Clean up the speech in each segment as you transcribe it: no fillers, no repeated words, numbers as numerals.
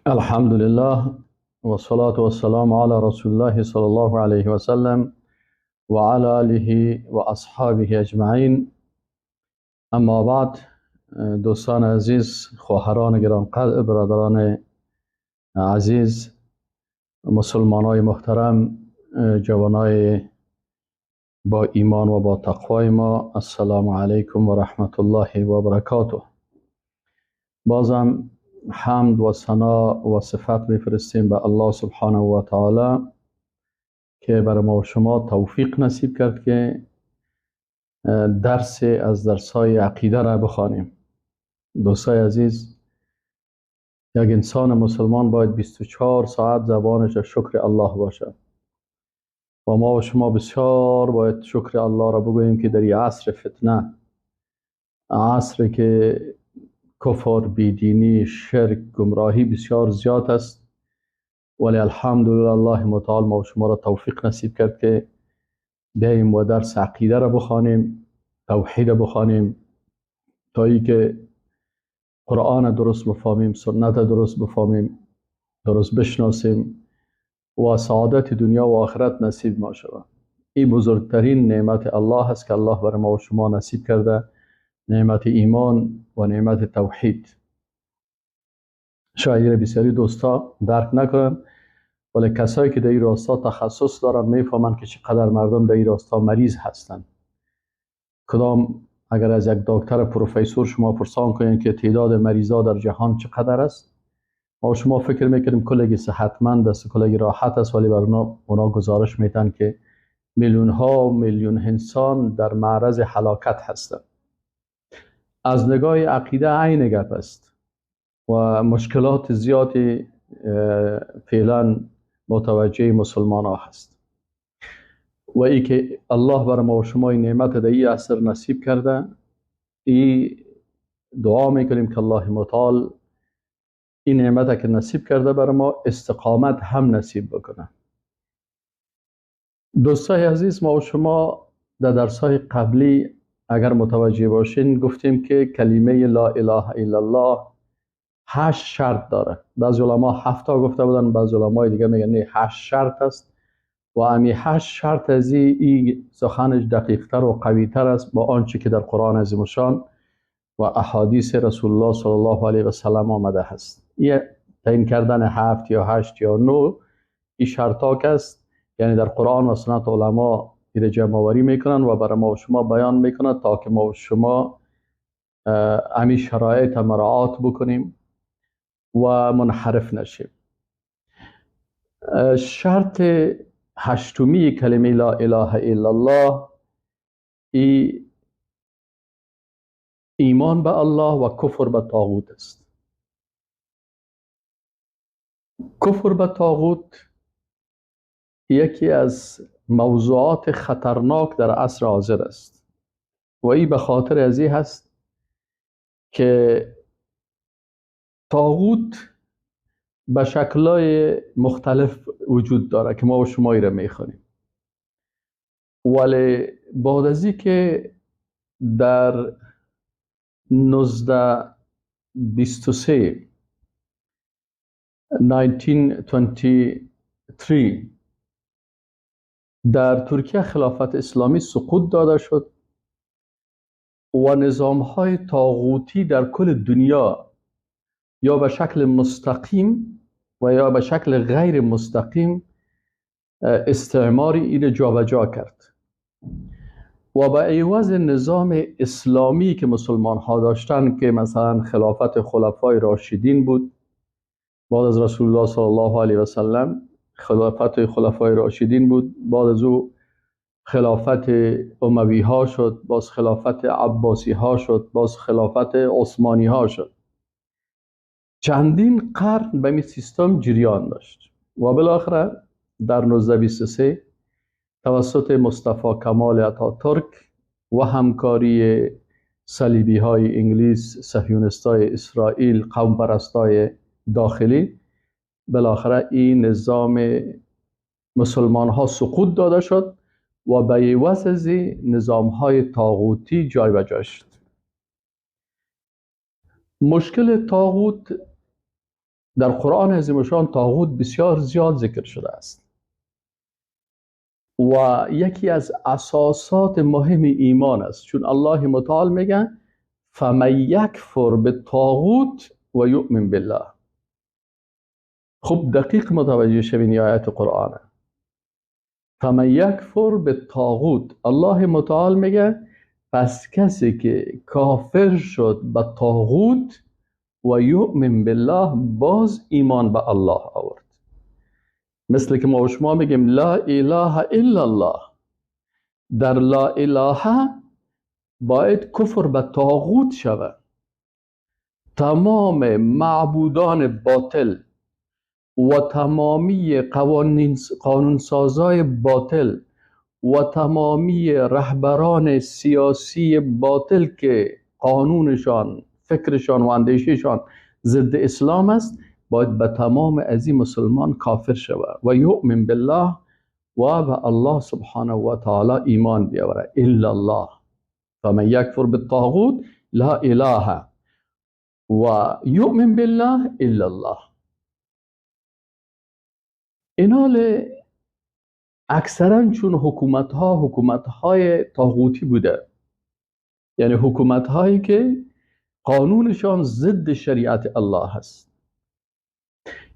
الحمدلله و صلاة و السلام علی رسول الله صلی الله علیه و سلم و علی آله و اصحابه اجمعین. اما بعد، دوستان عزیز، خواهران گرانقدر، برادران عزیز، مسلمانای محترم، جوانای با ایمان و با تقوای ما، السلام علیکم و رحمت الله و برکاته. بازم حمد و ثنا و صفت میفرستیم به الله سبحانه و تعالی که بر ما و شما توفیق نصیب کرد که درس از درس‌های عقیده را بخوانیم. دوستای عزیز، یک انسان مسلمان باید 24 ساعت زبانش شکر الله باشه و ما و شما بسیار باید شکر الله را بگوییم که در این عصر فتنه، عصر که کفر، بیدینی، شرک، گمراهی بسیار زیاد است، ولی الحمدلله الله متعال ما و شما را توفیق نصیب کرد که بیاییم و درس عقیده را بخوانیم، توحید را بخوانیم، تا ای که قرآن درست بفهمیم، سنت درست بفهمیم، درست بشناسیم و سعادت دنیا و آخرت نصیب ما شود. این بزرگترین نعمت الله است که الله بر ما و شما نصیب کرده، نعمت ایمان و نعمت توحید. شاید بسیاری دوستا درک نکنن، ولی کسایی که در این راستا تخصص دارن میفهمن که چقدر مردم در این راستا مریض هستن. کدام اگر از یک دکتر پروفسور شما پرسان کنین که تعداد مریضا در جهان چقدر است، ما شما فکر میکنیم کلگی صحتمند است، کلگی راحت است، ولی بر اونا گزارش میتن که میلیون ها میلیون انسان در معرض هلاکت هستند. از نگاه عقیده عین گپ است و مشکلات زیادی فعلا متوجه مسلمان ها هست و ای که الله بر ما و شما این نعمت در این عصر نصیب کرده، ای دعا میکنیم که الله متعال این نعمت که نصیب کرده بر ما استقامت هم نصیب بکنه. دوستای عزیز، ما و شما در درس‌های قبلی اگر متوجه باشین گفتیم که کلمه لا اله الا الله 8 شرط داره. بعضی علما 7 تا گفته بودن، بعضی علمای دیگه میگن نه 8 شرط است و امی 8 شرط از این سخنش دقیق تر و قوی تر است با آنچه که در قرآن عظیم الشان و احادیث رسول الله صلی الله علیه و سلم آمده هست. این تعیین کردن 7 یا 8 یا 9 این شرطا است، یعنی در قرآن و سنت علما این جمع آوری میکنن و برای ما و شما بیان میکنن تا که ما و شما امی شرایط مراعات بکنیم و منحرف نشیم. شرط هشتمی کلمه لا اله الا الله ای ایمان به الله و کفر به طاغوت است. کفر به طاغوت یکی از موضوعات خطرناک در عصر حاضر است و این به خاطر از این هست که طاغوت به شکل‌های مختلف وجود داره که ما و شما را میخوانیم، ولی بعد از این که در 1923 1923 در ترکیه خلافت اسلامی سقوط داده شد و نظام‌های طاغوتی در کل دنیا یا به شکل مستقیم و یا به شکل غیر مستقیم استعماری این جابجا کرد و به عوض نظام اسلامی که مسلمان ها داشتن که مثلا خلافت خلفای راشدین بود بعد از رسول الله صلی الله علیه و سلم، خلافت خلفای راشدین بود، بعد از او خلافت اموی ها شد، باز خلافت عباسی ها شد، باز خلافت عثمانی ها شد. چندین قرن به این سیستم جریان داشت و بالاخره در 1923 توسط مصطفی کمال اتاتورک و همکاری صلیبی های انگلیس، صهیونیست های اسرائیل، قوم پرستای داخلی، بالاخره این نظام مسلمان ها سقوط داده شد و به عوض از نظام های طاغوتی جای به جای شد. مشکل طاغوت در قرآن عظیم الشان طاغوت بسیار زیاد ذکر شده است و یکی از اساسات مهم ایمان است، چون الله متعال میگه فمن یکفر بالطاغوت و یؤمن بالله. خب دقیق متوجه شوین آیت قرآن. فمن یکفر بالطاغوت، الله متعال میگه پس کسی که کافر شد به طاغوت و یؤمن بالله، باز ایمان به الله آورد. مثل که ما و شما میگیم لا اله الا الله، در لا اله باید کفر به طاغوت شود. تمام معبودان باطل و تمامی قانون سازای باطل و تمامی رهبران سیاسی باطل که قانونشان، فکرشان و اندیشهشان ضد اسلام است، باید به تمام ازی مسلمان کافر شود و یؤمن بالله و به الله سبحانه و تعالی ایمان بیاوره. الا الله فمن یکفر بالطاغوت لا اله و یؤمن بالله الا الله. اینال اکثرا چون حکومت ها حکومت های طاغوتی بوده، یعنی حکومت هایی که قانونشان ضد شریعت الله هست،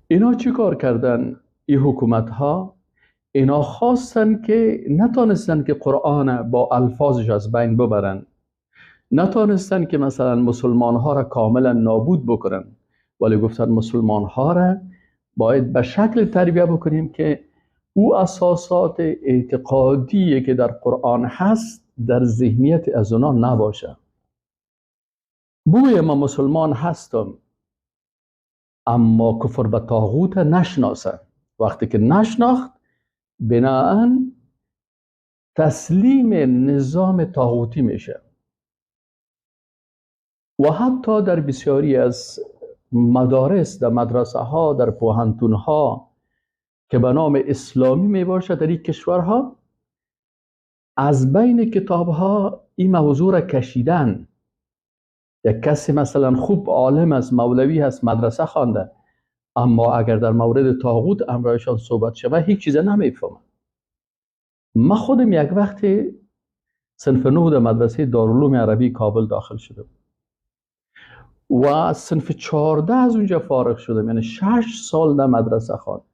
اینا چی کار کردن؟ این حکومت ها اینا خواستن که نتانستن که قرآن با الفاظش از بین ببرن، نتانستن که مثلا مسلمان ها را کاملا نابود بکنن، ولی گفتن مسلمان ها را باید به شکل تربیه بکنیم که او اساسات اعتقادی که در قرآن هست در ذهنیت از اونا نباشه. بوی ما مسلمان هستم اما کفر به طاغوت نشناسه. وقتی که نشناخت، بناءً تسلیم نظام طاغوتی میشه. و حتی در بسیاری از مدارس، در مدرسه ها، در پوهنتون ها که به نام اسلامی می باشه در این کشورها، از بین کتاب ها این موضوع را کشیدن. یک کسی مثلا خوب عالم است، مولوی هست، مدرسه خوانده، اما اگر در مورد طاغوت امرایشان صحبت شود هیچ چیز نمیفهمه. ما خودم یک وقتی صنف 9 در مدرسه دارالعلوم عربی کابل داخل شدم و صنف 14 از اونجا فارغ شدم، یعنی 6 سال در مدرسه خواندم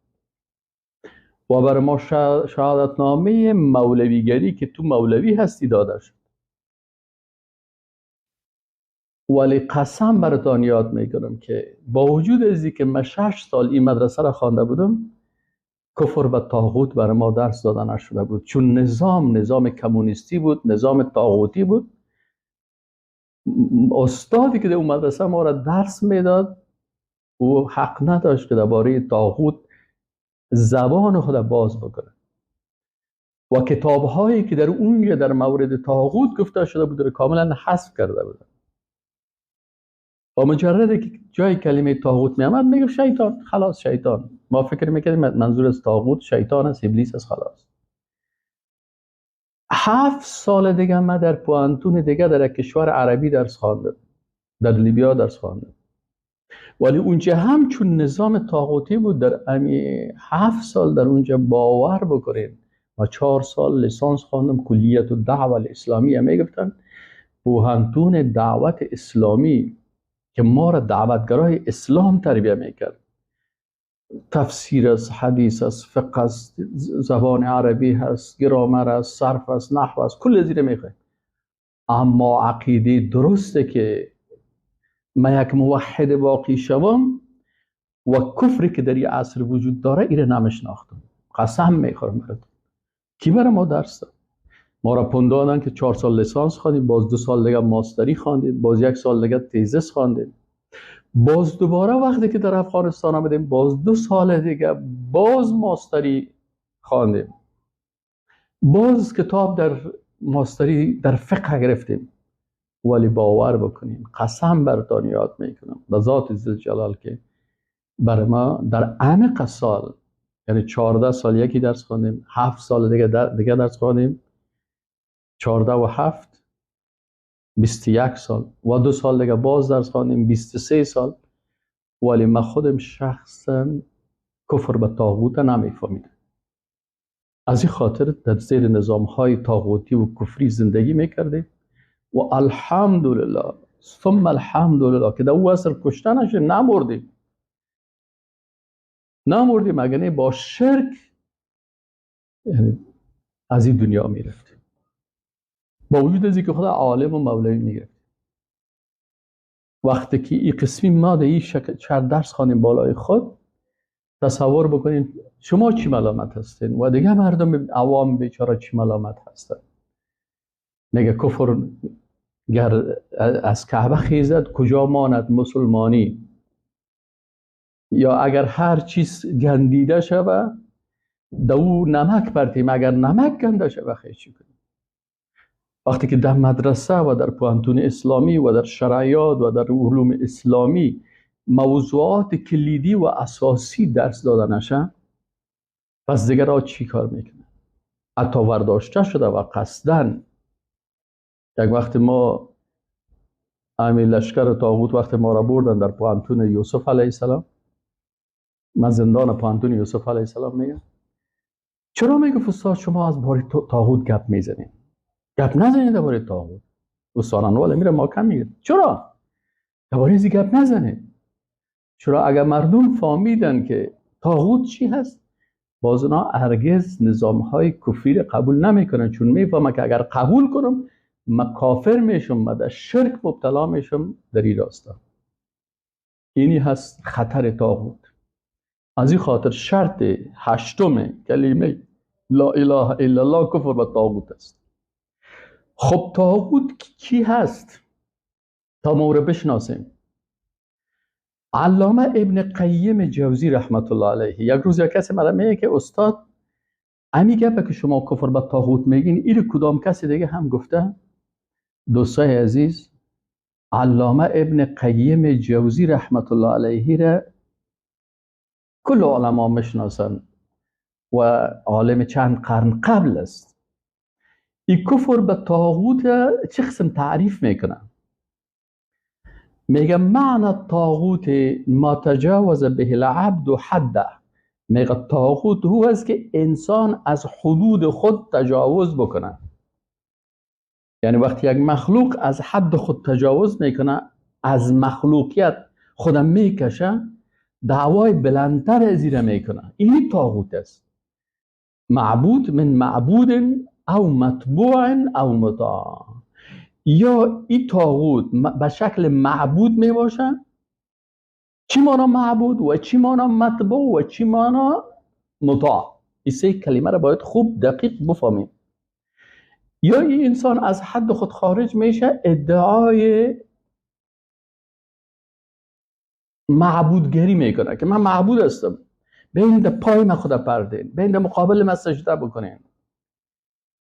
و برای ما شهادتنامه مولویگری که تو مولوی هستی داده شد. ولی قسم براتان یاد میکنم که با وجود از که من 6 سال این مدرسه را خوانده بودم، کفر به طاغوت برای ما درس داده نشده بود، چون نظام کمونیستی بود، نظام طاغوتی بود. استادی که در اون مدرسه ما را درس میداد او حق نداشت که درباره طاغوت زبان خود باز بکنه و کتاب هایی که در اونجا در مورد طاغوت گفته شده بود را کاملا حذف کرده بود. با مجرد که جای کلمه طاغوت می آمد میگفت شیطان، خلاص شیطان. ما فکر میکردیم منظور از طاغوت شیطان است، ابلیس است، خلاص. 7 سال دیگه من در پوهنتون دیگه در یک کشور عربی درس خواندم، در لیبیا درس خواندم، ولی اونجا هم چون نظام طاغوتی بود در امی 7 سال در اونجا باور بکنین ما 4 سال لیسانس خواندم، کلیت الدعوه الاسلامی میگفتن، پوهنتون دعوت اسلامی که ما را دعوتگرای اسلام تربیه میکرد. تفسیر است، حدیث است، فقه است، زبان عربی هست، گرامر است، صرف است، نحو است، کل زیر میخواه. اما عقیده درسته که من یک موحد واقعی شوم و کفری که در این عصر وجود داره ایره نمیشناختم. قسم میخورم برات. کی برای ما درس داد؟ ما را پندادن که 4 سال لیسانس خواندیم، باز 2 سال دیگه ماستری خواندیم، باز 1 سال دیگه تیزس خواندیم، باز دوباره وقتی که در افغانستان آمدیم باز 2 سال دیگه باز ماستری خواندیم، باز کتاب در ماستری در فقه گرفتیم. ولی باور بکنیم، قسم برتان یاد میکنم به ذات ذوالجلال که بر ما در عمق سال، یعنی 14 سال یکی درس خواندیم، 7 سال دیگه درس خواندیم، 14 و 7 21 سال و 2 سال دیگه باز درس خواندیم، 23 سال. ولی من خودم شخصا کفر به طاغوت نمیفهمیدم. از این خاطر در زیر نظام های طاغوتی و کفری زندگی میکردیم و الحمدلله ثم الحمدلله که در او عصر کشته نشدیم، نمردیم. نمردیم، اگر نه با شرک یعنی از این دنیا میرفتیم، با وجود از اینکه خدا عالم و مولوی میگرفت. وقتی که این قسمی ما در این شکل درس خوانیم بالای خود، تصور بکنین شما چی ملامت هستین و دیگه مردم عوام بیچاره چی ملامت هستن. میگه کفر گر از کعبه خیزد کجا ماند مسلمانی، یا اگر هر چیز گندیده شوه دو نمک پرتیم، اگر نمک گنده شوه خیلی چی کنیم. وقتی که در مدرسه و در پوهنتون اسلامی و در شرعیات و در علوم اسلامی موضوعات کلیدی و اساسی درس داده نشه، پس دیگر را چی کار میکنه؟ حتی ورداشته شده و قصدن. یک وقت ما امیر لشکر طاغوت وقت ما را بردن در پوهنتون یوسف علیه السلام، من زندان پوهنتون یوسف علیه السلام میگم، چرا میگه استاد شما از باری طاغوت گپ میزنید؟ گپ نزنید درباره طاغوت. استاد انوال میره ما کم میگه چرا درباره این گپ نزنید؟ چرا اگر مردم فهمیدن که طاغوت چی هست، باز اونا هرگز نظام های کفری قبول نمیکنن، چون میفهمن که اگر قبول کنم من کافر میشم، من در شرک مبتلا میشم در این راستا. اینی هست خطر طاغوت. از این خاطر شرط هشتم کلمه لا اله الا الله کفر به طاغوت است. خب طاغوت کی هست تا ما رو بشناسیم؟ علامه ابن قیم جوزی رحمت الله علیه یک روز یک کسی مرا میگه که استاد امی گپه که شما کفر به طاغوت میگین این کدام کسی دیگه هم گفته؟ دوستای عزیز، علامه ابن قیم جوزی رحمت الله علیه را کل علما میشناسن و عالم چند قرن قبل است. این کفر به طاغوت چه قسم تعریف میکنه؟ میگه معنی طاغوت ما تجاوز به العبد حده. میگه طاغوت هو است که انسان از حدود خود تجاوز بکنه. یعنی وقتی یک مخلوق از حد خود تجاوز میکنه، از مخلوقیت خودم میکشه، دعوای بلندتر از این میکنه، این طاغوت است. معبود من معبود او متبوع او مطاع. یا این طاغوت به شکل معبود می باشه، چی مانا معبود و چی مانا متبوع و چی مانا مطاع. این سه کلمه را باید خوب دقیق بفهمیم. یا این انسان از حد خود خارج میشه، ادعای معبودگری میکنه که من معبود هستم، بین ده پای من خدا پردین، بین ده مقابل من سجده بکنین.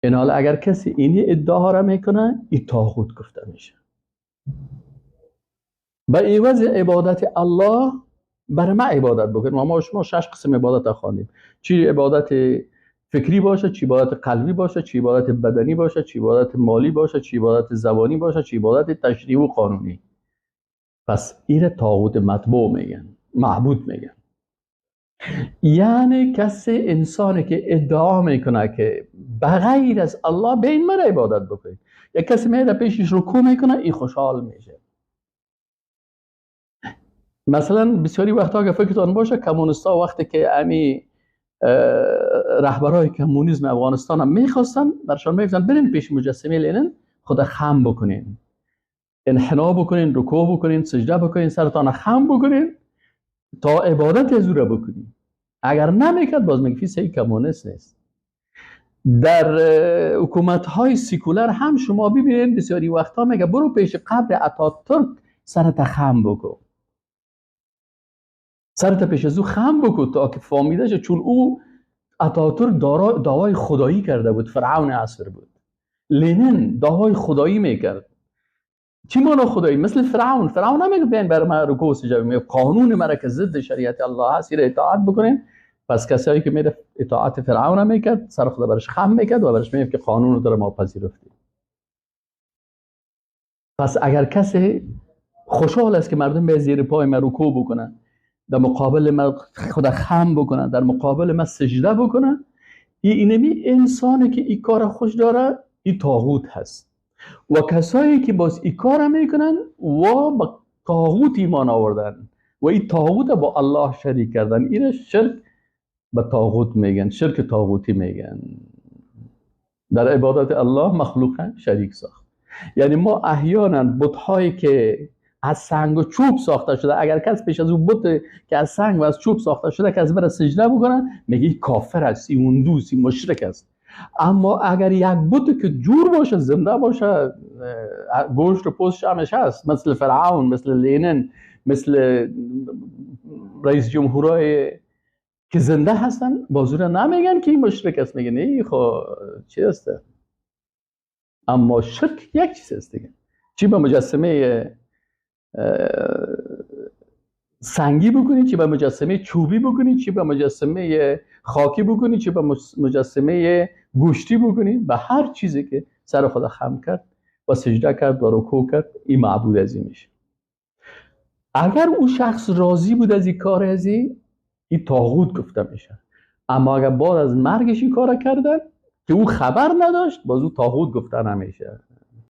این حالا اگر کسی اینی ادعا را میکنه، این طاغوت گفته میشه. به عوض عبادت الله برای من عبادت بکنیم. ما شما 6 قسم عبادت خواندیم، چی عبادت فکری باشه، چی عبادت قلبی باشه، چی عبادت بدنی باشه، چی عبادت مالی باشه، چی عبادت زبانی باشه، چی عبادت تشریعی و قانونی. پس این طاغوت مطبوع میگن، معبود میگن. یعنی کسی انسانی که ادعا میکنه که بغیر از الله به این مرا عبادت بکنید، یا کسی میاد پیشش رکوع میکنه، این خوشحال میشه. مثلا بسیاری وقتا که فکرتان باشه کمونیستا وقتی که امی رهبرای کمونیسم افغانستان هم میخواستن، برشان میگفتن برین پیش مجسمه لنین خدا خم بکنین، انحنا بکنین، رکوع بکنین، سجده بکنین، سرتان خم بکنین تا عبادت از او را بکنین. اگر نمیکرد باز میگفی سعی کمونیست نیست. در حکومت های سیکولر هم شما ببینید بسیاری وقتا میگه برو پیش قبر اتاتورک سرت خم بکن، سرت پیش از او خم بکن تا که فهمیده شه، چون او اتاتورک دعوای خدایی کرده بود، فرعون عصر بود. لنین دعوای خدایی میکرد. چی مانا خدایی؟ مثل فرعون. فرعون نمیگه بیاین برای من رکوع و سجده، میگه قانون مرا که ضد شریعت الله هست را اطاعت بکنین. پس کسایی که میره اطاعت فرعون میکرد، سر خدا برش خم میکرد و برش میگه که قانون رو در ما پذیرفتیم. پس اگر کسی خوشحال است که مردم به زیر پای من رکوع بکنن، در مقابل من خدا خم بکنن، در مقابل من سجده بکنن، اینمی انسانی که این کار خوش داره این طاغوت هست. و کسایی که باز این کار میکنن و با طاغوت ایمان آوردن و این طاغوت با الله شریک کردن، این شرک به طاغوت میگن، شرک طاغوتی میگن. در عبادت الله مخلوق شریک ساخت. یعنی ما احیانا بت‌هایی که از سنگ و چوب ساخته شده، اگر کس پیش از اون بت که از سنگ و از چوب ساخته شده که از بر سجده بکنن، میگه کافر است، این دوست، این مشرک است. اما اگر یک بت که جور باشه، زنده باشه، گوشت و پوستش همش هست، مثل فرعون، مثل لینن، مثل رئیس جمهورای که زنده هستن، بازور نمیگن که این مشرک است، میگن ای خب چی است. اما شرک یک چیز است دیگه، چی به مجسمه سنگی بکنی، چی به مجسمه چوبی بکنی، چی به مجسمه خاکی بکنی، چی به مجسمه گوشتی بکنی، به هر چیزی که سر خدا خم کرد و سجده کرد و رکوع کرد، این معبود از این میشه. اگر او شخص راضی بود از این کار، از این طاغوت گفته میشه. اما اگر بعد از مرگش این کار کردن که او خبر نداشت، باز او طاغوت گفته نمیشه.